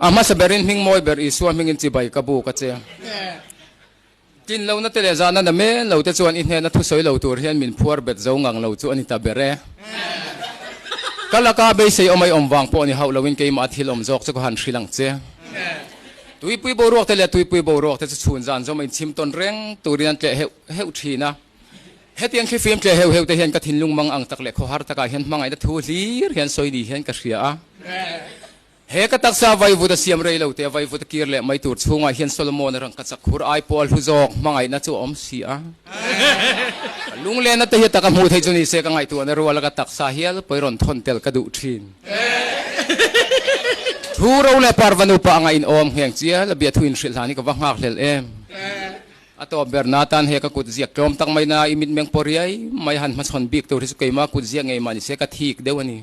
A hmasa berin hming mawi ber Isua hmingin chibai ka buk a che. Tlin lohna te leh zahna na men lo te chuan i hnena thusawi lo tur hian min phuar bet zo ngang lo chu a ni ta ber e. Ka laka beisei awm ai awm vang pawh ni hauh loin keimah thil awm zawk chu ka han hrilh ang che. Tuipui boruak te leh tuipui boruak te chu chhun zan zawm a inchhim tawn reng turin an tleh heuh heuh thin a. Hetiang thlifim tleh heuh heuh te hian ka thinlung mang ang tak leh khawhar takah hian hmangaihna thu hlir hian sawi ni hian ka hria a. He ka taksa vaivut a siam rei lo te, vaivut a kir leh mai tur chhungah hian Solomon-a rangkachak khur ai pawh a hlu zawk hmangaihna chu a awm si a. Ka lunglena te hi a taka hmuh theih chu ni se ka ngaihtuahna rual a ka taksa hial pawi rawn thawn tel ka duh thin. Thu ro leh parva nupa anga inawm ngheng chial a biathu inhrilh hlan hi ka va nghak hlel em. A tawp ber na tan he ka kut ziak tlawm tak mai na i mitmeng pawh riai mai han hmachhawn bik tur hi chu keimah kut ziak ngei mah ni se ka thik deuh a ni.